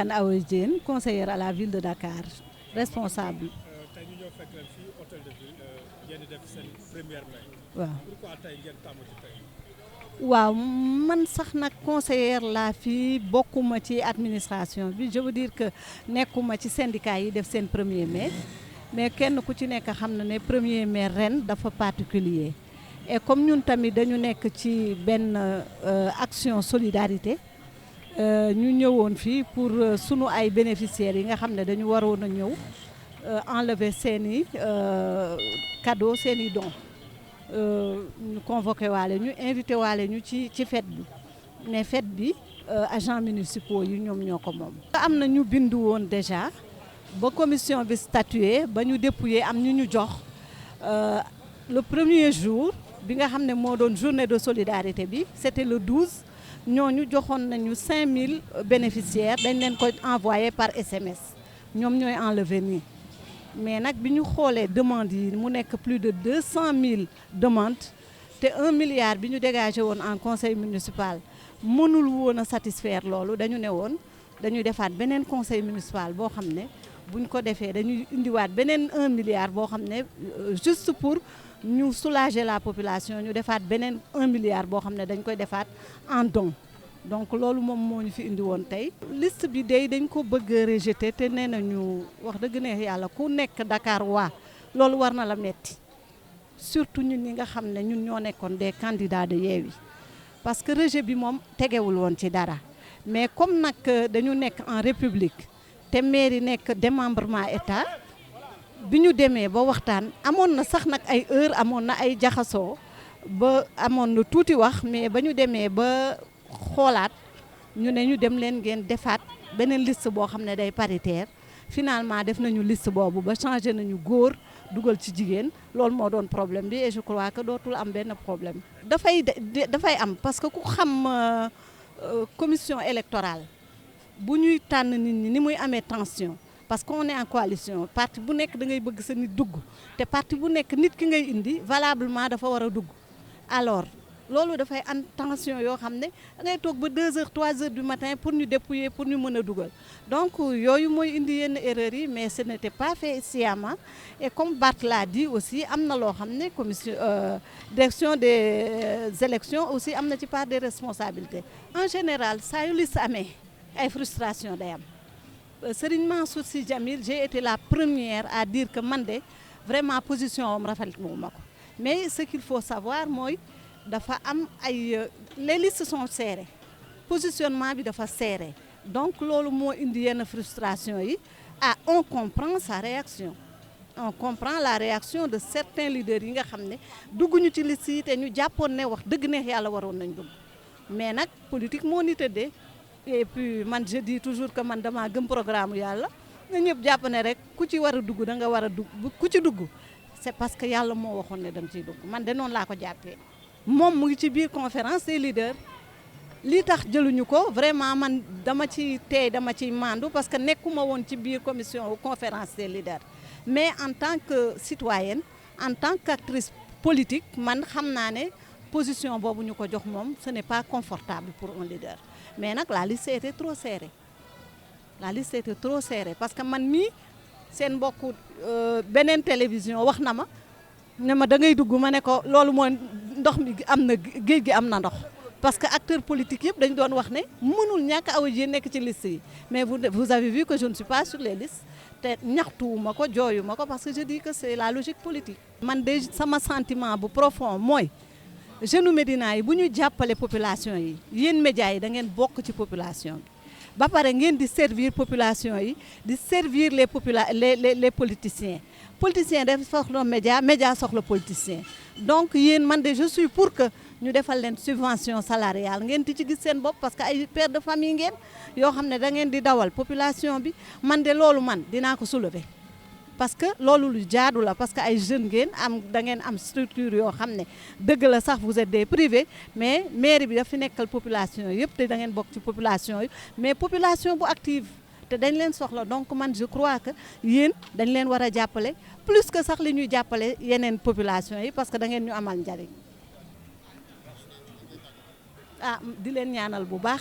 Ndiane Awa Diène, conseillère à la ville de Dakar, responsable. tey ñu ñëw fekk leen fii hôtel de ville ngeen di def seen première mai. waaw pourquoi tey ngeen tàmm ci tey. waaw man sax nag conseillère laa fii bokkuma ci administration bi je veux dire que nekkuma ci syndicat yi def seen premier mai mais kenn ku ci nekk xam na ne premier mai ren dafa particulier et comme ñun tamit dañu nekk ci benn action solidarité ñu ñëwoon fii pour sunu ay bénéficiaires yi nga xam ne dañu waroon a ñëw enlever seeni cadeau seeni don ñu convoqué waale ñu invité waale ñu ci fête bi mais fête bi agents municipaux yi ñoom ñoo ko moom. am na ñu bindu woon déjà ba commission bi statué ba ñu dépouillé am ñu jox le premier jour bi nga xam ne moo doon journée de solidarité bi c'était le 12 ñooñu joxoon nañu 5000 bénéficiaires dañ leen ko envoyé par SMS ñoom ñooy enlever nii. mais nag bi ñu xoolee demandes yi mu nekk plus de 200 000 demandes te 1 milliard bi ñu dégagé woon en conseil municipal mënul woon a satisfaire loolu dañu ne woon dañuy defaat beneen conseil municipal boo xam ne buñ ko defee dañuy indiwaat beneen 1 milliard boo xam ne juste pour ñu soulager la population ñu defaat beneen 1 milliard boo xam ne dañ koy defaat en don. donc loolu moom moo ñu fi indi woon tey liste bi day dañ ko bëgg a rejeter te nee nañu wax dëgg neex yàlla ku nekk Dakar waa loolu war na la metti surtout ñun ñi nga xam ne ñun ñoo nekkoon des candidats de Yewwi parce que rejet bi moom tegewul woon ci dara mais comme nag dañu nekk en république te mairie nekk démembrement état bi ñu demee ba waxtaan amoon na sax nag ay heure amoon na ay jaxasoo ba amoon na tuuti wax mais ba ñu demee ba xoolaat ñu ne ñu dem leen ngeen defaat beneen liste boo xam ne day paritaire finalement def nañu liste boobu ba changé nañu góor dugal ci jigéen loolu moo doon problème bi et je crois que dootul am benn problème. dafay am parce que ku xam commission électorale bu ñuy tànn nit ñi ni muy amee tension parce que on est en coalition parti bu nekk da ngay bëgg sa nit dugg te parti bu nekk nit ki ngay indi valablement dafa war a dugg alors. loolu dafay am tension yoo xam ne da ngay toog ba 2 heures 3 heures du matin pour ñu dépouiller pour ñu mën a dugal donc yooyu mooy indi yenn erreurs yi mais ce n'était pas fait sciemment et comme Bart l'a dit aussi am na loo xam ne commission direction des élections aussi am na ci part des responsabilités en général saa yu liste amee ay frustration day am Serigne Mansour Sy Djamil j'ai été la première à dire que man de vraiment position am rafetlu ma ko mais ce qu'il faut savoir mooy dafa am ay les listes sont serrées positionnement bi dafa serré donc loolu moo indi yenn frustration yi on comprend sa réaction on comprend la réaction de certains leaders yi nga xam ne dugguñu ci liste yi te ñu jàppoon ne wax dëgg neex yàlla waroon nañ dugg mais nag politique moo ni tëddee et puis man je dis toujours que man dama gëm programme yàlla nga ñëpp jàpp ne rek ku ci war a dugg da nga war a dugg ku ci dugg c'est parce que yàlla moo waxoon ne da nga ciy dugg man de noonu laa ko jàppee moom mu ngi ci biir conférence des leaders li tax jëluñu ko vraiment man dama ci teey dama ciy mandu parce que nekkuma woon ci biir commission conférence des leaders mais en tant que citoyenne en tant qu'actrice politique man xam naa ne position boobu ñu ko jox moom ce n'est pas confortable pour un leader mais nag la liste était trop serrée parce que man mii seen mbokku beneen télévision wax na ma ne ma da ngay dugg ma ne ko loolu mooy ndox mi am na géej gi am na ndox parce que acteurs politiques yëpp dañu doon wax ne mënul ñàkk Awa Diène nekk ci liste yi mais vous avez vu que je ne suis pas sur les listes te ñaxtuwuma ko jooyuma ko parce que je dis que c'est la logique politique. man de sama sentiment bu profond mooy jeune Médina yi bu ñu jàppale population yi yéen médias yi da ngeen bokk ci population bi ba pare ngeen di servir population yi di servir les politiciens. politicien daf soxla média soxla politicien donc yéen man de je suis pour que ñu defal leen subvention salariale ngeen di ci gis seen bopp parce que ay père de famille ngeen yoo xam ne da ngeen di dawal population bi man de loolu man dinaa ko soulever parce que loolu lu jaadu la parce que ay jeunes ngeen da ngeen am structure yoo xam ne dëgg la sax vous êtes des privés mais mairie bi daf fi nekkal population yëpp te da ngeen bokk ci population yi mais population bu active te dañ leen soxla donc man je crois que yéen dañ leen war a jàppale plus que sax li ñuy jàppale yeneen population yi parce que da ngeen ñu amal njariñ di leen ñaanal bu baax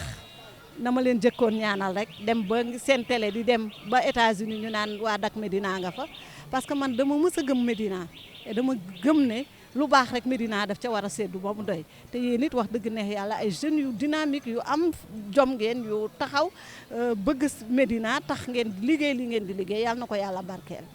na ma leen jëkkoon ñaanal rek dem ba seen télé di dem ba États-Unis ñu naan waa Dak Médina nga fa parce que man dama mës a gëm Médina te dama gëm ne lu baax rek Médina daf ca war a seddu ba mu doy te yéen it wax dëgg neex yàlla ay jeunes yu dynamique yu am jom ngeen yu taxaw bëgg Médina tax ngeen liggéey li ngeen di liggéey yàlla na ko yàlla barkeel